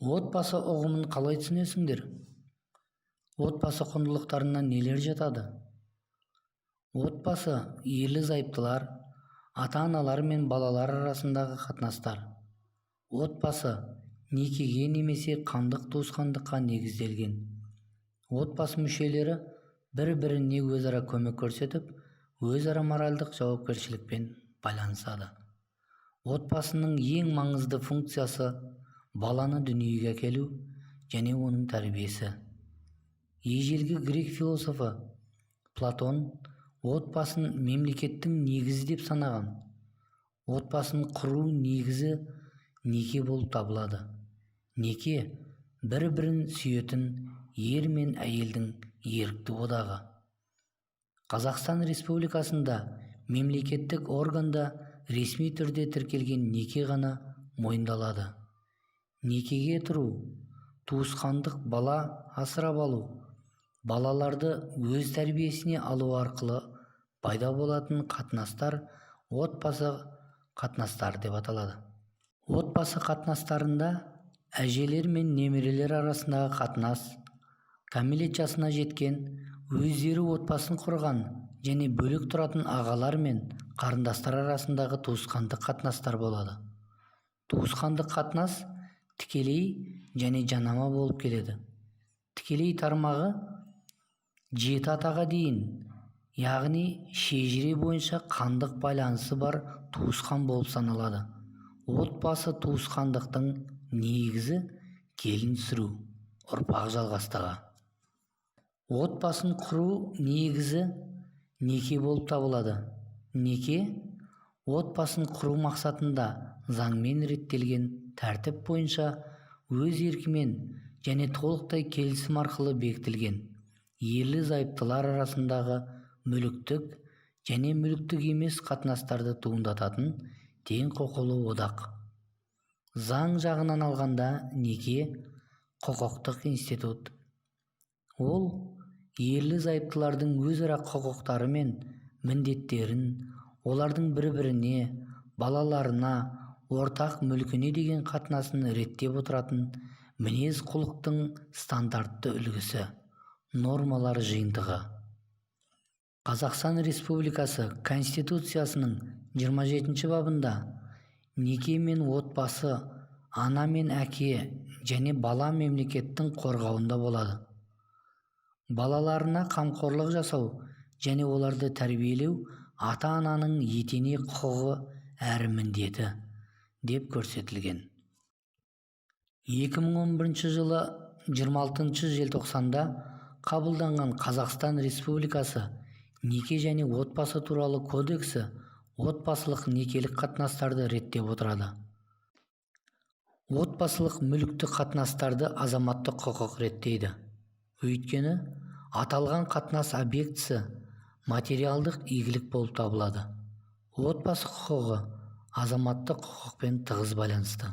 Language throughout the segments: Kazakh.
Отбасы ұғымын қалай түсінесіңдер? Отбасы құндылықтарына нелер жатады? Отбасы – ерлі-зайыптылар, ата-аналар мен балалар арасындағы қатынастар. Отбасы некеге немесе қандық туысқандыққа негізделген. Отбасы мүшелері бір-біріне өзара көмек көрсетіп, өзара моральдық жауапкершілікпен байланысады. Отбасының ең маңызды функциясы – баланы дүниеге әкелу және оның тәрбиесі. Ежелгі грек философы Платон отбасын мемлекеттің негізі деп санаған. Отбасын құру негізі неке болып табылады. Неке – бір-бірін сүйетін ер мен әйелдің ерікті одағы. Қазақстан Республикасында мемлекеттік органда ресми түрде тіркелген неке ғана мойындалады. Некеге тұру, туысқандық, бала асырап алу, балаларды өз тәрбиесіне алу арқылы пайда болатын қатынастар отбасы қатынастары деп аталады. Отбасы қатынастарында әжелер мен немерелер арасындағы қатынас, кәмелет жасына жеткен, өздері отбасын құрған және бөлек тұратын ағалар мен қарындастар арасындағы туысқандық қатынастар болады. Туысқандық қатынас тікелей және жанама болып келеді. Тікелей тармағы жеті атаға дейін, яғни шежіре бойынша қандық байланысы бар туысқан болып саналады. Отбасы туысқандықтың негізі – келін түсіру, ұрпақ жалғастығы. Отбасын құру негізі неке болып табылады. Неке – отбасын құру мақсатында заңмен реттелген тәртіп бойынша өз еркімен және толықтай келісім арқылы бекітілген ерлі-зайыптылар арасындағы мүліктік және мүліктік емес қатынастарды туындататын тең құқылы одақ. Заң жағынан алғанда, неке – құқықтық институт. Ол ерлі-зайыптылардың өзара құқықтары мен міндеттерін, олардың бір-біріне, балаларына, ортақ мүлкіне деген қатынасын реттеп отыратын мінез-құлықтың стандартты үлгісі, нормалар жиынтығы. Қазақстан Республикасы Конституциясының 27 бабында неке мен отбасы, ана мен әке және бала мемлекеттің қорғауында болады, балаларына қамқорлық жасау және оларды тәрбиелеу ата-ананың етене құқығы әрі міндеті деп көрсетілген. 2011 жылы 26 желтоқсанда қабылданған Қазақстан Республикасы Неке және отбасы туралы кодексі отбасылық некелік қатынастарды реттеп отырады. Отбасылық мүліктік қатынастарды азаматтық құқық реттейді, өйткені аталған қатынас объектісі материалдық игілік болып табылады. Отбасы құқығы азаматтық құқықпен тығыз байланысты.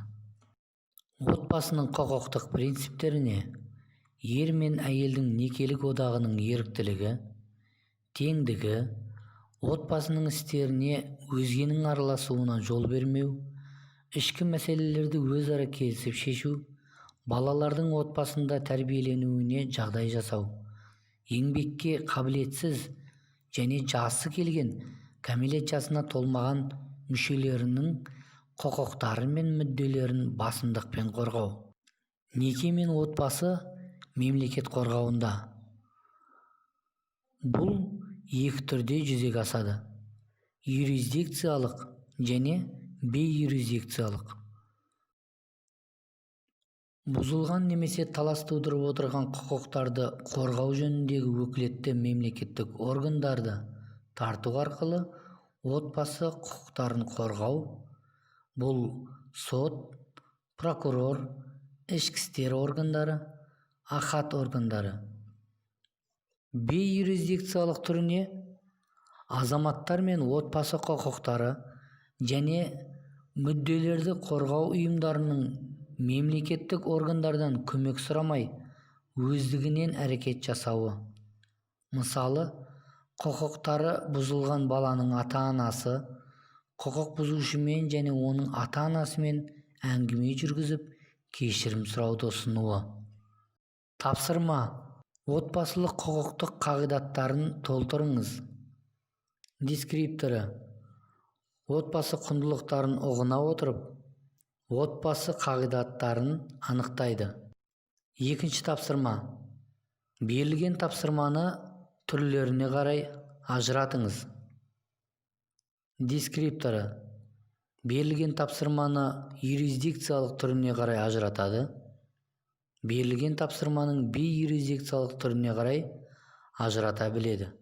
Отбасының құқықтық принциптеріне ер мен әйелдің некелік одағының еріктілігі, теңдігі, отбасының істеріне өзгенің араласуына жол бермеу, ішкі мәселелерді өзара келісіп шешу, балалардың отбасында тәрбиеленуіне жағдай жасау, еңбекке қабілетсіз және жасы келген, кәмелет жасына толмаған мүшелерінің құқықтары мен мүдделерін басымдықпен қорғау. Неке мен отбасы мемлекет қорғауында. Бұл екі түрде жүзеге асады: юрисдикциялық және бейюрисдикциялық. Бұзылған немесе талас тудырып отырған құқықтарды қорғау жөніндегі өкілетті мемлекеттік органдарды тарту арқылы отбасы құқықтарын қорғау. Бұл сот, прокурор, ішкі істер органдары, ахат органдары. Бейюрисдикциялық түріне азаматтар мен отбасы құқықтары және мүдделерді қорғау ұйымдарының мемлекеттік органдардан көмек сұрамай, өздігінен әрекет жасауы. Мысалы, құқықтары бұзылған баланың ата-анасы құқық бұзушымен және оның ата-анасымен әңгіме жүргізіп, кешірім сұрауды ұсынуы. Тапсырма. Отбасылық құқықтық қағидаттарын толтырыңыз. Дескрипторы. Отбасы құндылықтарын ұғына отырып, отбасы қағидаттарын анықтайды. Екінші тапсырма. Берілген тапсырманы түрлеріне қарай ажыратыңыз. Дескрипторы. Берілген тапсырманы юрисдикциялық түріне қарай ажыратады. Берілген тапсырманың бейюрисдикциялық түріне қарай ажырата біледі.